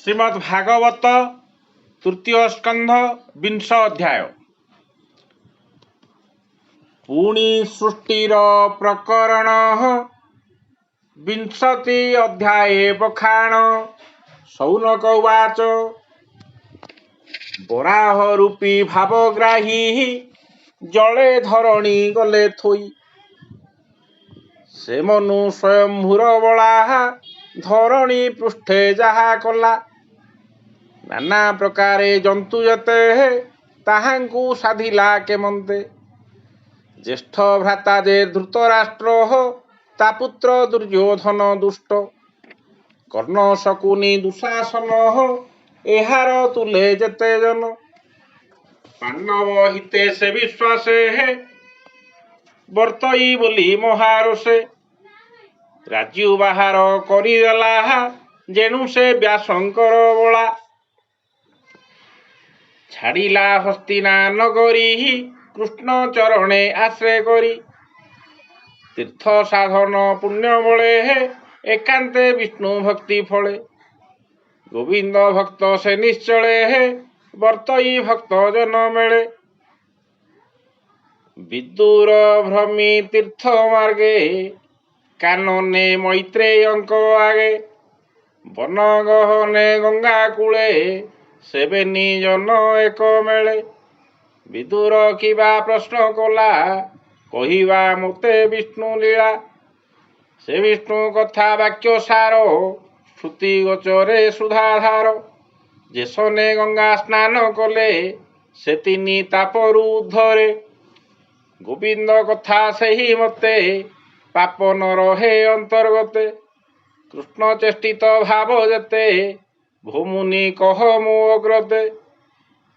ଶ୍ରୀମଦ୍ ଭାଗବତ ତୃତୀୟ ସ୍କନ୍ଧ, ବିଂଶ ଅଧ୍ୟାୟ। ପୁଣି ସୃଷ୍ଟିର ପ୍ରକରଣ, ବିଂଶତି ଅଧ୍ୟାୟ ବଖାଣ। ଶୌନକ ଉବାଚ, ବରାହ ରୂପୀ ଭାବଗ୍ରାହୀ ଜଳେ ଧରଣୀ ଗଲେ ଥୋଇ। ସେ ମନୁ ସ୍ୱୟମ୍ଭୁର ବଳା ଧରଣୀ ପୃଷ୍ଠେ ଯାହା କଲା। ନାନା ପ୍ରକାରେ ଜନ୍ତୁ ଯେତେ ତାହାଙ୍କୁ ସାଧିଲା କେମନ୍ତେ। ଜ୍ୟେଷ୍ଠ ଭ୍ରାତା ଯେ ଧୃତରାଷ୍ଟ୍ର, ତା ପୁତ୍ର ଦୁର୍ଯ୍ୟୋଧନ ଦୁଷ୍ଟ। କର୍ଣ୍ଣ, ଶକୁନି, ଦୁଶାସନ, ଏହାର ତୁଲେ ଯେତେ ଜନ। ପାଣ୍ଡବ ହିତେ ସେ ବିଶ୍ୱାସେ ବର୍ତ୍ତଇ ବୋଲି ମହାରୋଷେ ରାଜ୍ୟୁ ବାହାର କରିଦେଲା, ଯେଣୁ ସେ ବ୍ୟାସଙ୍କର ବଳା। ଛାଡ଼ିଲା ହସ୍ତିନା ନଗରୀ କୃଷ୍ଣ ଚରଣେ ଆଶ୍ରୟ କରି। ତୀର୍ଥ ସାଧନ ପୁଣ୍ୟ ବଳେ ଏକାନ୍ତେ ବିଷ୍ଣୁ ଭକ୍ତି ଫଳେ। ଗୋବିନ୍ଦ ଭକ୍ତ ସେ ନିଶ୍ଚଳେ ବର୍ତ୍ତଇ ଭକ୍ତ ଜନ ମେଳେ। ବିଦୁର ଭ୍ରମି ତୀର୍ଥ ମାର୍ଗେ କାନନେ ମୈତ୍ରେୟଙ୍କ ଆଗେ। ବନ ଗହନେ ଗଙ୍ଗା କୂଳେ ସେବେନି ଜନ ଏକ ମେଳେ। ବିଦୁର କିବା ପ୍ରଶ୍ନ କଲା, କହିବା ମୋତେ ବିଷ୍ଣୁ ଲୀଳା। ସେ ବିଷ୍ଣୁ କଥା ବାକ୍ୟ ସାର, ଶ୍ରୁତି ଗୋଚରେ ସୁଧାଧାର। ଯେସନେ ଗଙ୍ଗା ସ୍ନାନ କଲେ ସେ ତିନି ତାପରୁ ଉଦ୍ଧରେ। ଗୋବିନ୍ଦ କଥା ସେହି ମତେ ପାପ ନ ରହେ ଅନ୍ତର୍ଗତେ। କୃଷ୍ଣ ଚେଷ୍ଟିତ ଭାବ ଯେତେ ଭୋମୁନି କହ ମୋ ଅଗ୍ରତେ।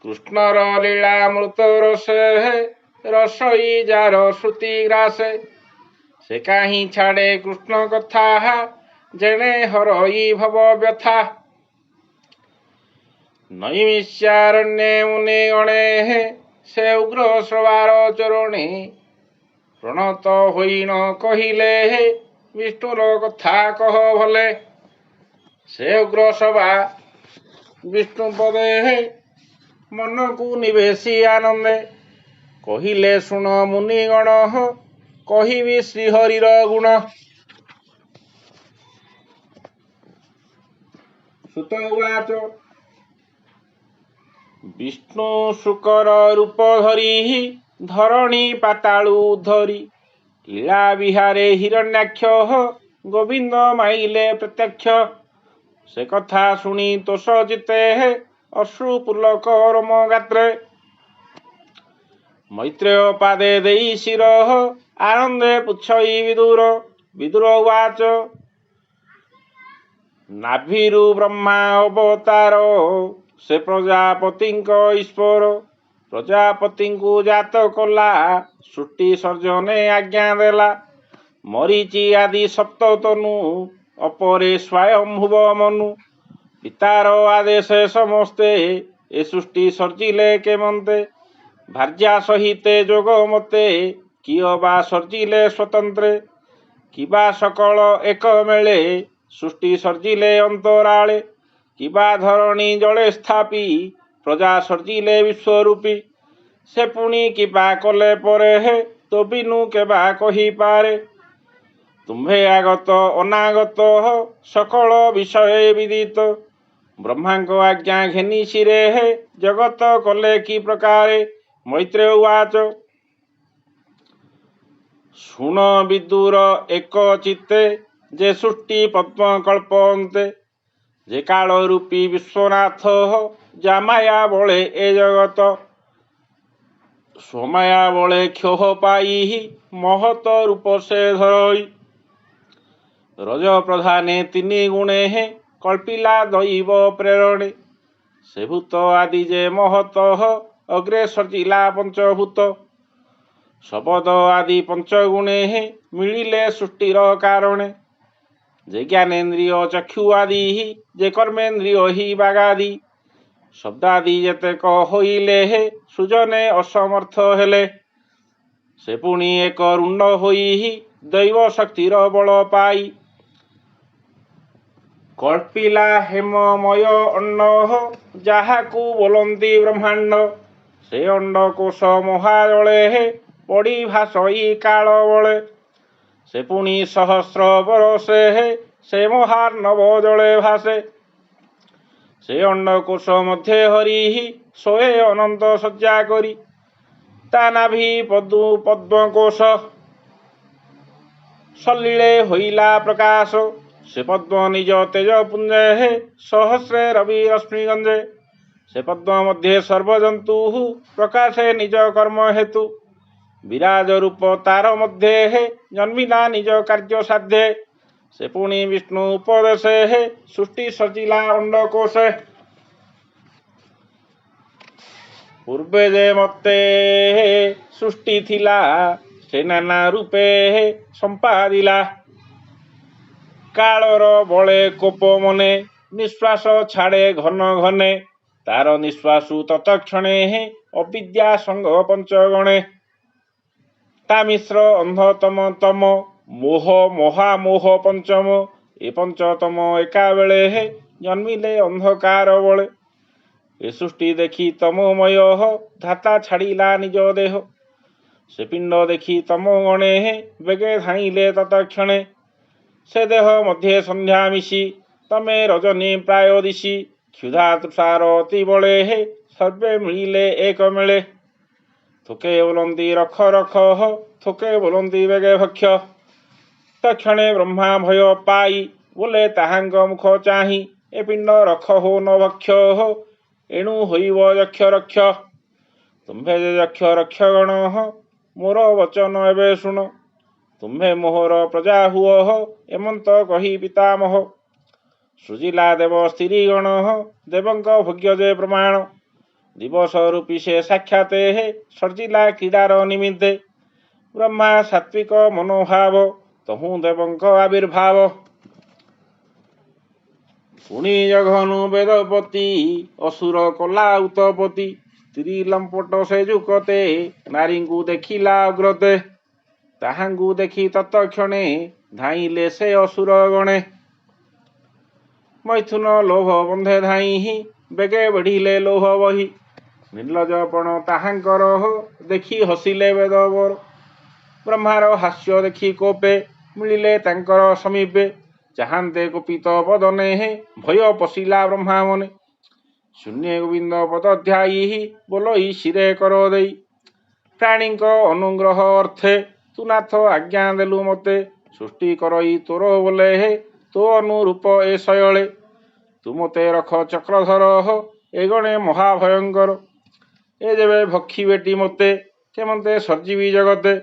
କୃଷ୍ଣର ଲୀଳାମୃତ ରସେ ରସଇ ଯାର ଶ୍ରୁତି ଗ୍ରାସେ। ସେ କାହିଁ ଛାଡ଼େ କୃଷ୍ଣ କଥା, ଯେଣେ ହରଇ ଭବ ବ୍ୟଥା। ନୈମିଷ୍ୟାରଣ୍ୟେ ମୁନି ଗଣେ ସେ ଉଗ୍ର ଶ୍ରବାର ଚରଣେ ପ୍ରଣତ ହୋଇଣ କହିଲେ, ବିଷ୍ଣୁର କଥା କହ ଭଲେ। ସେ ଉଗ୍ର ସଭା ବିଷ୍ଣୁ ପଦେ ମନକୁ ନିବେଶି ଆନନ୍ଦେ କହିଲେ, ଶୁଣ ମୁନିଗଣ, କହିବି ଶ୍ରୀହରିର ଗୁଣ। ସୁତ ଉବାଚ, ବିଷ୍ଣୁ ଶୁକର ରୂପ ଧରି ଧରଣୀ ପାତାଳୁ ଧରି ଲୀଳା ବିହାରେ ହିରଣ୍ୟାକ୍ଷ ଗୋବିନ୍ଦ ମାଇଲେ ପ୍ରତ୍ୟକ୍ଷ। ସେ କଥା ଶୁଣି ତୋଷ ଜିତେ ଅଶ୍ରୁ ପୁଲକ ରୋମ ଗାତ୍ରେ। ମୈତ୍ରେୟ ପାଦେ ଦେଇ ଶିର ଆନନ୍ଦେ ପୁଚ୍ଛଇ ବିଦୁର। ବିଦୁର ଉବାଚ, ନାଭିରୁ ବ୍ରହ୍ମା ଅବତାର, ସେ ପ୍ରଜାପତିଙ୍କ ଈଶ୍ୱର। ପ୍ରଜାପତିଙ୍କୁ ଜାତ କଲା, ସୃଷ୍ଟି ସର୍ଜନେ ଆଜ୍ଞା ଦେଲା। ମରିଚି ଆଦି ସପ୍ତତନୁ ଅପରେ ସ୍ୱୟଂଭୁବ ମନୁ। ପିତାର ଆଦେଶ ସମସ୍ତେ ଏ ସୃଷ୍ଟି ସର୍ଜିଲେ କେମନ୍ତେ। ଭାର୍ଯ୍ୟା ସହିତେ ଯୋଗ ମତେ କିଏ ବା ସର୍ଜିଲେ ସ୍ୱତନ୍ତ୍ରେ। କିବା ସକଳ ଏକ ମେଳେ ସୃଷ୍ଟି ସର୍ଜିଲେ ଅନ୍ତରାଳେ। କିବା ଧରଣୀ ଜଳେ ସ୍ଥାପି ପ୍ରଜା ସର୍ଜିଲେ ବିଶ୍ୱରୂପୀ। ସେ ପୁଣି କିବା କଲେ ପରେ ହେ ତୋ ବିନୁ କେବା କହିପାରେ। ତୁମ୍ଭେ ଆଗତ ଅନାଗତ ସକଳ ବିଷୟ ବିଦିତ। ବ୍ରହ୍ମାଙ୍କ ଆଜ୍ଞା ଘେନି ଶିରେ ହେ ଜଗତ କଲେ କି ପ୍ରକାରେ। ମୈତ୍ରେୟ ଉବାଚ, ଶୁଣ ବିଦୁର ଏକ ଚିତ୍ତେ ଯେ ସୃଷ୍ଟି ପଦ୍ମ କଳ୍ପ ଅନ୍ତେ। ଯେ କାଳ ରୂପୀ ବିଶ୍ୱନାଥ ଜାମାୟା ବଳେ ଏ ଜଗତ। ସ୍ୱମାୟା ବଳେ କ୍ଷୋଭ ପାଇ ମହତ ରୂପ ସେ ଧରଇ। ରଜ ପ୍ରଧାନେ ତିନି ଗୁଣେ କଳ୍ପିଲା ଦୈବ ପ୍ରେରଣେ। ସେ ଭୂତ ଆଦି ଯେ ମହତ ଅଗ୍ରେ ସର୍ଜିଲା ପଞ୍ଚଭୂତ। ଶବଦ ଆଦି ପଞ୍ଚଗୁଣେ ମିଳିଲେ ସୃଷ୍ଟିର କାରଣେ। ଯେ ଜ୍ଞାନେନ୍ଦ୍ରିୟ ଚକ୍ଷୁ ଆଦି ଯେ କର୍ମେନ୍ଦ୍ରିୟ ହି ବାଗାଦି। ଶବ୍ଦାଦି ଯେତେକ ହୋଇଲେ ସୃଜନେ ଅସମର୍ଥ ହେଲେ। ସେ ପୁଣି ଏକ ରୁଣ୍ଡ ହୋଇ ଦୈବ ଶକ୍ତିର ବଳ ପାଇ କଳ୍ପିଲା ହେମମୟ ଅଣ୍ଡ, ଯାହାକୁ ବୋଲନ୍ତି ବ୍ରହ୍ମାଣ୍ଡ। ସେ ଅଣ୍ଡକୋଷ ମହାଜଳେ ପଡ଼ି ଭାସଇ କାଳ ବଳେ। ସେ ପୁଣି ସହସ୍ର ବରଷେ ସେ ମହାର୍ଣ୍ଣବ ଜଳେ ଭାସେ। ସେ ଅଣ୍ଡକୋଷ ମଧ୍ୟେ ହରି ଶୋଏ ଅନନ୍ତ ଶଯ୍ୟା କରି। ତା ନାଭି ପଦୁ ପଦ୍ମକୋଷ ସଲିଳେ ହୋଇଲା ପ୍ରକାଶ। ସେ ପଦ୍ମ ନିଜ ତେଜ ପୁଞ୍ଜେ ସହସ୍ରେ ରବି ରଶ୍ମି ଗଞ୍ଜେ। ସେ ପଦ୍ମ ମଧ୍ୟେ ସର୍ବଜନ୍ତୁ ପ୍ରକାଶେ ନିଜ କର୍ମ ହେତୁ। ବିରାଜ ରୂପ ତାର ମଧ୍ୟେ ଜନ୍ମିଲା ନିଜ କାର୍ଯ୍ୟ ସାଧ୍ୟେ। ସେ ପୁଣି ବିଷ୍ଣୁ ଉପଦେଶେ ସୃଷ୍ଟି ସଜିଲା ଅଣ୍ଡକୋଷେ। ପୂର୍ବେ ଯେ ମତେ ସୃଷ୍ଟି ଥିଲା, ସେ ନାନା ରୂପେ ସମ୍ପାଦିଲା। କାଳର ବଳେ କୋପ ମନେ ନିଶ୍ୱାସ ଛାଡ଼େ ଘନ ଘନେ। ତାର ନିଶ୍ୱାସୁ ତତକ୍ଷଣେ ଅବିଦ୍ୟା ସଙ୍ଗ ପଞ୍ଚଗଣେ। ତାମିଶ୍ର ଅନ୍ଧତମ ତମ ମୋହ ମହାମୋହ ପଞ୍ଚମ। ଏ ପଞ୍ଚତମ ଏକାବେଳେ ଜନ୍ମିଲେ ଅନ୍ଧକାର ବଳେ। ଏ ସୃଷ୍ଟି ଦେଖି ତମୋମୟ ଧାତା ଛାଡ଼ିଲା ନିଜ ଦେହ। ସେ ପିଣ୍ଡ ଦେଖି ତମ ଗଣେ ବେଗେ ଧାଇଁଲେ ତତକ୍ଷଣେ। ସେ ଦେହ ମଧ୍ୟେ ସନ୍ଧ୍ୟା ମିଶି ତମେ ରଜନୀ ପ୍ରାୟ ଦିଶି। କ୍ଷୁଧା ତୃଷାର ଅତି ବଳେ ସର୍ବେ ମିଳିଲେ ଏକ ମେଳେ। ଥୋକେ ବୋଲନ୍ତି ରଖ ରଖ, ଥୋକେ ବୋଲନ୍ତି ବେଗେ ଭକ୍ଷ। ତକ୍ଷଣେ ବ୍ରହ୍ମା ଭୟ ପାଇ ବୋଲେ ତାହାଙ୍କ ମୁଖ ଚାହିଁ, ଏ ପିଣ୍ଡ ରଖ ହୋ ନ ଭକ୍ଷ ହୋ, ଏଣୁ ହୋଇବ ଯକ୍ଷ ରକ୍ଷ। ତୁମ୍ଭେ ଯେ ଯକ୍ଷ ରକ୍ଷଗଣ, ମୋର ବଚନ ଏବେ ଶୁଣ। ତୁମ୍ଭେ ମୋହର ପ୍ରଜା ହୁଅ, ଏମନ୍ତ କହି ପିତାମହ। ସୃଜିଲା ଦେବ ସ୍ତ୍ରୀଗଣ, ଦେବଙ୍କ ଭୋଗ୍ୟ ଯେ ପ୍ରମାଣ। ଦିବସ ରୂପୀ ସେ ସାକ୍ଷାତେ ସର୍ଜିଲା କ୍ରୀଡ଼ାର ନିମିତ୍ତେ। ବ୍ରହ୍ମା ସାତ୍ଵିକ ମନୋଭାବ ତହୁଁ ଦେବଙ୍କ ଆବିର୍ଭାବ। ପୁଣି ଜଘନୁ ବେଦପତି ଅସୁର କଲା ଉତପତି। ସ୍ତ୍ରୀ ଲମ୍ପଟ ସେ ଯୁକତେ ନାରୀଙ୍କୁ ଦେଖିଲା ଅଗ୍ରତେ। ତାହାଙ୍କୁ ଦେଖି ତତକ୍ଷଣେ ଧାଇଁଲେ ସେ ଅସୁର ଗଣେ। ମୈଥୁନ ଲୋଭ ବନ୍ଧେ ଧାଇଁ ବେଗେ ବଢ଼ିଲେ ଲୋଭ ବହି। ନିର୍ଲଜପଣ ତାହାଙ୍କର ଦେଖି ହସିଲେ ବେଦବର। ବ୍ରହ୍ମାର ହାସ୍ୟ ଦେଖି କୋପେ ମିଳିଲେ ତାଙ୍କର ସମୀପେ। ଚାହାନ୍ତେ କୁପିତ ବଦନେ ଭୟ ପଶିଲା ବ୍ରହ୍ମା ମନେ। ଶୂନ୍ୟ ଗୋବିନ୍ଦ ପଦଧ୍ୟାୟୀ ବୋଲଇ ଶିରେ କର ଦେଇ। ପ୍ରାଣୀଙ୍କ ଅନୁଗ୍ରହ ଅର୍ଥେ ତୁ ନାଥ ଆଜ୍ଞା ଦେଲୁ ମତେ। ସୃଷ୍ଟି କରଇ ତୋର ବୋଲେ ତୋ ଅନୁରୂପ ଏ ଶୟଳେ। ତୁ ମତେ ରଖ ଚକ୍ରଧର ଏ ଗଣେ ମହାଭୟଙ୍କର। ଏ ଯେବେ ଭକ୍ଷିବେଟି ମତେ କେମନ୍ତେ ସର୍ଜିବି ଜଗତେ।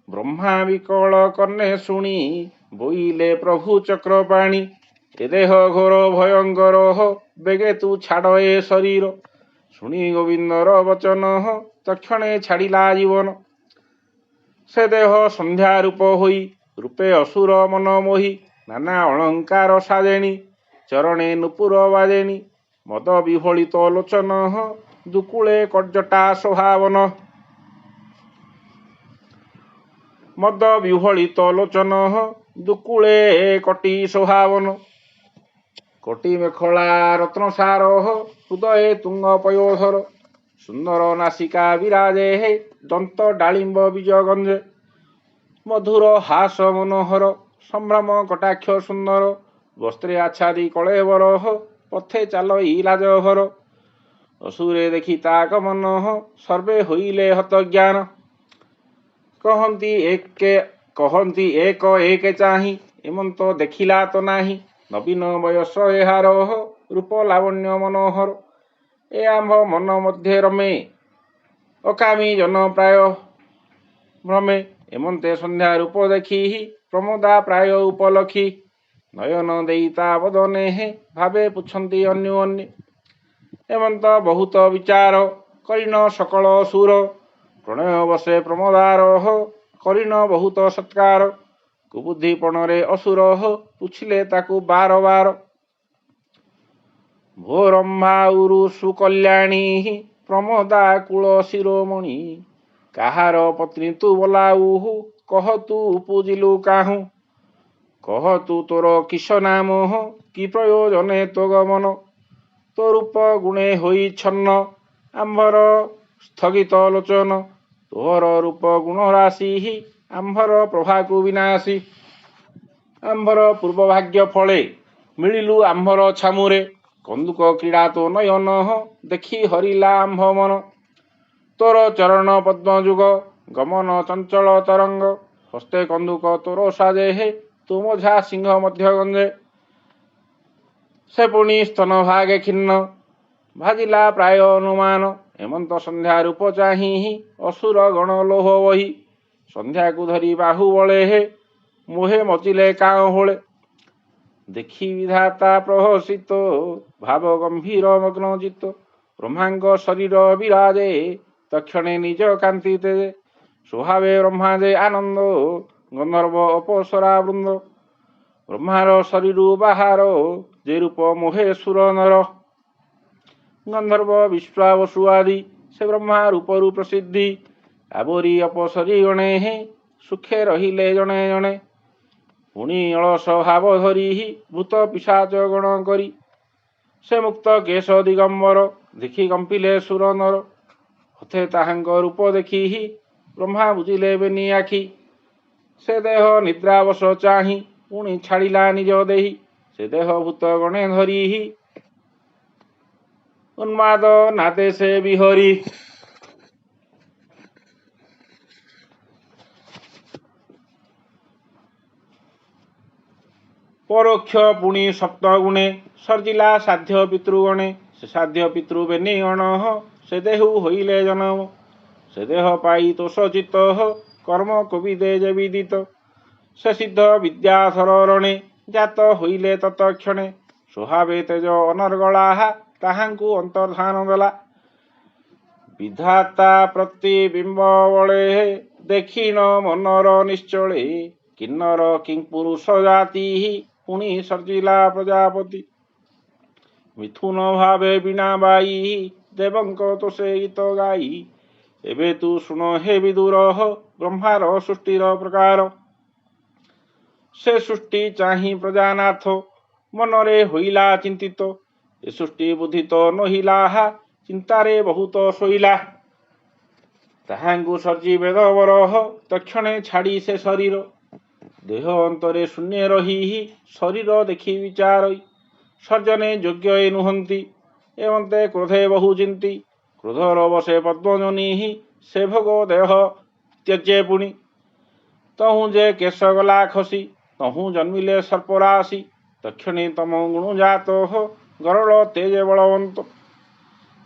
ବ୍ରହ୍ମା ବିକଳ କର୍ଣ୍ଣେ ଶୁଣି ବୋଇଲେ ପ୍ରଭୁ ଚକ୍ରପାଣି। ଏ ଦେହ ଘୋର ଭୟଙ୍କର ବେଗେ ତୁ ଛାଡ଼ ଏ ଶରୀର। ଶୁଣି ଗୋବିନ୍ଦର ବଚନ ତକ୍ଷଣେ ଛାଡ଼ିଲା ଜୀବନ। ସେ ଦେହ ସନ୍ଧ୍ୟା ରୂପ ହୋଇ ରୂପେ ଅସୁର ମନ ମୋହି। ନାନା ଅଳଙ୍କାର ସାଜେଣି ଚରଣେ ନୂପୁର ବାଜେଣି। ମଦ ବିହ୍ୱଳିତ ଲୋଚନ ଦୁକୁଳେ କର୍ଜଟା ଶୋଭାବନ। ମଦ ବିହ୍ୱଳିତ ଲୋଚନ ଦୁକୁଳେ କଟି ଶୋଭାବନ। କୋଟି ମେଖଳା ରତ୍ନସାର ହୃଦୟେ ତୁଙ୍ଗ ପୟୋଧର। ସୁନ୍ଦର ନାସିକା ବିରାଜେ ଦନ୍ତ ଡାଳିମ୍ବ ବୀଜ ଗଞ୍ଜେ। ମଧୁର ହାସ ମନୋହର ସମ୍ଭ୍ରମ କଟାକ୍ଷ ସୁନ୍ଦର। ବସ୍ତ୍ରେ ଆଚ୍ଛାଦି କଳେବର ପଥେ ଚାଲଇ ଲାଜଭର। ଅସୁରେ ଦେଖି ତାକ ମନ ସର୍ବେ ହୋଇଲେ ହତଜ୍ଞାନ। କହନ୍ତି ଏକେ କହନ୍ତି ଏକ ଏକ ଚାହିଁ ଏମନ୍ତ ଦେଖିଲା ତ ନାହିଁ। ନବୀନ ବୟସ ଏହାର ରୂପ ଲାବଣ୍ୟ ମନୋହର। ଏ ଆମ୍ଭ ମନ ମଧ୍ୟେ ରମେ ଅକାମୀ ଜନ ପ୍ରାୟ ଭ୍ରମେ। ଏମନ୍ତେ ସନ୍ଧ୍ୟା ରୂପ ଦେଖି ପ୍ରମୋଦା ପ୍ରାୟ ଉପଲକ୍ଷି। ନୟନ ଦେଇ ତା ବଦନେ ଭାବେ ପୁଛନ୍ତି ଅନ୍ୟୁ ଅନ୍ୟେ। ଏମନ୍ତ ବହୁତ ବିଚାର କରିଣ ସକଳ ସୁର। ପ୍ରଣୟ ବସେ ପ୍ରମୋଦାର କରିଣ ବହୁତ ସତ୍କାର। କୁବୁଦ୍ଧି ପଣରେ ଅସୁର ପୁଛିଲେ ତାକୁ ବାର ବାର। ଭୋରମ୍ଭା ଉରୁ ସୁକଲ୍ୟାଣୀ ପ୍ରମୋଦା କୂଳ ଶିରୋମଣି। କାହାର ପତ୍ନୀ ତୁ ବୋଲାଉ କହ ତୁ ପୂଜିଲୁ କାହୁଁ। କହ ତୁ ତୋର କିସ ନାମ କି ପ୍ରୟୋଜନେ ତୋ ଗମନ? ତୋ ରୂପ ଗୁଣେ ହୋଇ ଛନ୍ନ ଆମ୍ଭର ସ୍ଥଗିତ ଲୋଚନ। ତୋହର ରୂପ ଗୁଣ ରାଶି ଆମ୍ଭର ପ୍ରଭାକୁ ବିନାଶୀ। ଆମ୍ଭର ପୂର୍ବ ଭାଗ୍ୟ ଫଳେ ମିଳିଲୁ ଆମ୍ଭର ଛାମୁରେ। କନ୍ଦୁକ କ୍ରୀଡ଼ା ତୋ ନୟନ ଦେଖି ହରିଲା ଆମ୍ଭ ମନ। ତୋର ଚରଣ ପଦ୍ମଯୁଗ ଗମନ ଚଞ୍ଚଳ ତରଙ୍ଗ। ହସ୍ତେ କନ୍ଦୁକ ତୋର ସାଜେ ହେ ତୁମ ଝା ସିଂହ ମଧ୍ୟ ଗଞ୍ଜେ। ସେ ପୁଣି ସ୍ତନ ଭାଗେ ଖିନ୍ନ ଭାଜିଲା ପ୍ରାୟ ଅନୁମାନ। ଏମନ୍ତ ସନ୍ଧ୍ୟା ରୂପ ଚାହିଁ ଅସୁର ଗଣ ଲୋହ ବହି। ସନ୍ଧ୍ୟାକୁ ଧରି ବାହୁ ବଳେ ହେ ମୋହେ ମଚିଲେ କାଁ ହୋଳେ। ଦେଖି ବିଧାତା ପ୍ରହସିତ ଭାବ ଗମ୍ଭୀର ମଗ୍ନ ଚିତ୍ତ। ବ୍ରହ୍ମାଙ୍କ ଶରୀର ବିରାଜେ ତକ୍ଷଣେ ନିଜ କାନ୍ତି ତେଜେ। ସ୍ୱଭାବେ ବ୍ରହ୍ମା ଯେ ଆନନ୍ଦ ଗନ୍ଧର୍ବ ଅପସରା ବୃନ୍ଦ। ବ୍ରହ୍ମାର ଶରୀରୁ ବାହାର ଯେ ରୂପ ମୋହେ ସୁର ନର। ଗନ୍ଧର୍ବ ବିଶ୍ୱାବସୁ ଆଦି ସେ ବ୍ରହ୍ମା ରୂପରୁ ପ୍ରସିଦ୍ଧି। ଆବରି ଅପସରି ଗଣେ ହେ ସୁଖେ ରହିଲେ ଜଣେ ଜଣେ। ପୁଣି ଅଳସ ଭାବ ଧରି ଭୂତ ପିଶାଚ ଗଣ କରି। ସେ ମୁକ୍ତ କେଶ ଦିଗମ୍ବର ଦେଖି କମ୍ପିଲେ ସୁର ନର। ହତେ ତାହାଙ୍କ ରୂପ ଦେଖି ବ୍ରହ୍ମା ବୁଝିଲେ ବେନି ଆଖି। ସେ ଦେହ ନିଦ୍ରାବଶ ଚାହିଁ ପୁଣି ଛାଡ଼ିଲା ନିଜ ଦେହି। ସେ ଦେହ ଭୂତ ଗଣେ ଧରି ଉନ୍ମାଦ ନାଦେ ସେ ବିହରି। ପରୋକ୍ଷ ପୁଣି ସପ୍ତ ଗୁଣେ ସର୍ଜିଲା ସାଧ୍ୟ ପିତୃଗଣେ। ସେ ସାଧ୍ୟ ପିତୃ ବେନି ଗଣ ସେ ଦେହୁ ହୋଇଲେ ଜନମ। ସେ ଦେହ ପାଇ ତୋଷ ଚିତ୍ତ କର୍ମ କୋବିଦେ ଯେ ବିଦିତ। ସେ ସିଦ୍ଧ ବିଦ୍ୟାଧର ରଣେ ଜାତ ହୋଇଲେ ତତକ୍ଷଣେ। ସ୍ୱଭାବେ ତେଜ ଅନର୍ଗଳା ତାହାଙ୍କୁ ଅନ୍ତର୍ଧାନ ଦେଲା। ବିଧାତା ପ୍ରତିବିମ୍ବ ବଳେ ଦେଖିଣ ମନର ନିଶ୍ଚଳେ। କିନ୍ନର କିଂପୁରୁଷ ଜାତି ପୁଣି ସର୍ଜିଲା ପ୍ରଜାପତି। ମିଥୁନ ଭାବେ ବୀଣା ବାଇ ଦେବଙ୍କ ତୋଷେ ଗୀତ ଗାଇ। ଏବେ ତୁ ଶୁଣ ହେ ବିଦୁର ବ୍ରହ୍ମାର ସୃଷ୍ଟିର ପ୍ରକାର। ସେ ସୃଷ୍ଟି ଚାହିଁ ପ୍ରଜାନାଥ ମନରେ ହୋଇଲା ଚିନ୍ତିତ। ଏ ସୃଷ୍ଟି ବୁଦ୍ଧି ତ ନୋହିଲା ଚିନ୍ତାରେ ବହୁତ ଶୋଇଲା। ତାହାଙ୍କୁ ସର୍ଜି ବେଦ ବରହ ତକ୍ଷଣେ ଛାଡ଼ି ସେ ଶରୀର। ଦେହ ଅନ୍ତରେ ଶୂନ୍ୟ ରହି ଶରୀର ଦେଖି ବିଚାରଇ। ସର୍ଜନେ ଯୋଗ୍ୟ ଏ ନୁହନ୍ତି ଏମନ୍ତେ କ୍ରୋଧେ ବହୁ ଚିନ୍ତି। କ୍ରୋଧର ବସେ ପଦ୍ମଜନି ସେ ଭୋଗ ଦେହ ତ୍ୟଜ୍ୟେ ପୁଣି। ତହୁଁ ଯେ କେଶ ଗଲା ଖସି ତହୁଁ ଜନ୍ମିଲେ ସର୍ପରାଶି। ତକ୍ଷଣେ ତମ ଗୁଣ ଜାତ ଗରଳ ତେଜେ ବଳବନ୍ତ।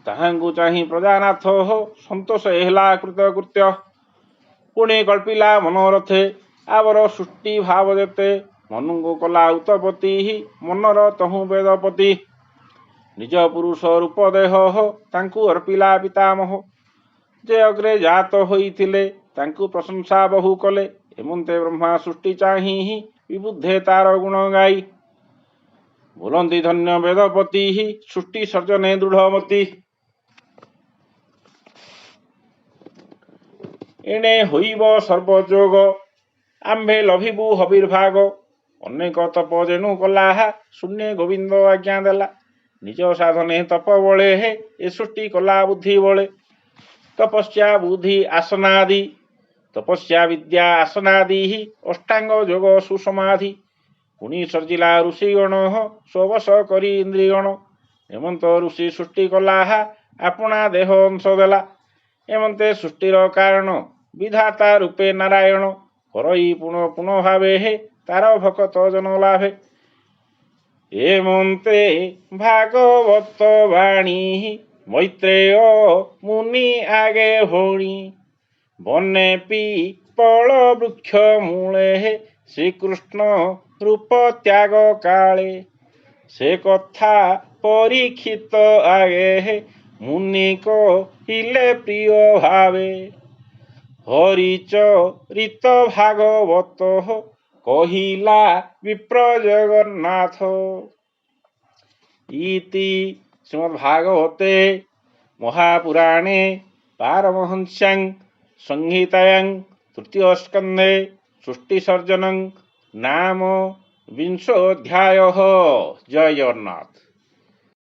ତାହାଙ୍କୁ ଚାହିଁ ପ୍ରଜାନାଥ ସନ୍ତୋଷ ହେଲା କୃତକୃତ୍ୟ। ପୁଣି କଳ୍ପିଲା ମନୋରଥେ ଆବର ସୃଷ୍ଟି ଭାବ ଯେତେ। ମନୁଙ୍କୁ କଲା ଉତପତି ମନର ତହୁଁ ବେଦପତି। ନିଜ ପୁରୁଷ ରୂପ ଦେହ ତାଙ୍କୁ ଅର୍ପିଲା ପିତାମହ। ଯେ ଅଗ୍ରେ ଜାତ ହୋଇଥିଲେ ତାଙ୍କୁ ପ୍ରଶଂସା ବହୁ କଲେ। ଏମନ୍ତେ ବ୍ରହ୍ମା ସୃଷ୍ଟି ଚାହିଁ ବିବୁଦ୍ଧେ ତାର ଗୁଣ ଗାଇ। ବୋଲନ୍ତି ଧନ୍ୟ ବେଦପତି ସୃଷ୍ଟି ସର୍ଜନେ ଦୃଢ଼ମତି। ଏଣେ ହୋଇବ ସର୍ବଯୋଗ ଆମ୍ଭେ ଲଭିବୁ ହବିର୍ଭାଗ। ଅନେକ ତପ ଯେଣୁ କଲା ଶୂନ୍ୟେ ଗୋବିନ୍ଦ ଆଜ୍ଞା ଦେଲା। ନିଜ ସାଧନେ ତପ ବଳେ ହେ ଏ ସୃଷ୍ଟି କଲା ବୁଦ୍ଧି ବଳେ। ତପସ୍ୟା ବୁଦ୍ଧି ଆସନାଦି ତପସ୍ୟା ବିଦ୍ୟା ଆସନାଦି ଅଷ୍ଟାଙ୍ଗ ଯୋଗ ସୁସମାଧି। ପୁଣି ସର୍ଜିଲା ଋଷିଗଣ ସ୍ୱବଶ କରି ଇନ୍ଦ୍ରିଗଣ। ଏମନ୍ତ ଋଷି ସୃଷ୍ଟି କଲା ଆପଣା ଦେହ ଅଂଶ ଦେଲା। ଏମନ୍ତେ ସୃଷ୍ଟିର କାରଣ ବିଧାତା ରୂପେ ନାରାୟଣ। କରଇ ପୁଣ ପୁଣ ଭାବେ ହେ ତାର ଭକତ ଜନ ଲାଭେ। ଏମନ୍ତେ ଭାଗବତ ବାଣୀ ମୈତ୍ରେୟ ମୁନି ଆଗେ ଭୋଣି। ବନେ ପିପଳ ବୃକ୍ଷ ମୂଳେ ଶ୍ରୀକୃଷ୍ଣ ରୂପ ତ୍ୟାଗ କାଳେ। ସେ କଥା ପରୀକ୍ଷିତ ଆଗେ ମୁନି କହିଲେ ପ୍ରିୟ ଭାବେ। ହରିଚରିତ ଭାଗବତ କହିଲା ବିପ୍ର ଜଗନ୍ନାଥ। ଇତି ଶ୍ରୀମଦ୍ଭାଗବତେ ମହାପୁରାଣେ ପାରମହଂସ୍ୟାଂ ସଂହିତାୟାଂ ତୃତୀୟ ସ୍କନ୍ଧେ ସୃଷ୍ଟିସର୍ଜନଂ ନାମ ବିଂଶୋଧ୍ୟାୟ। ଜୟ ଜଗନ୍ନାଥ।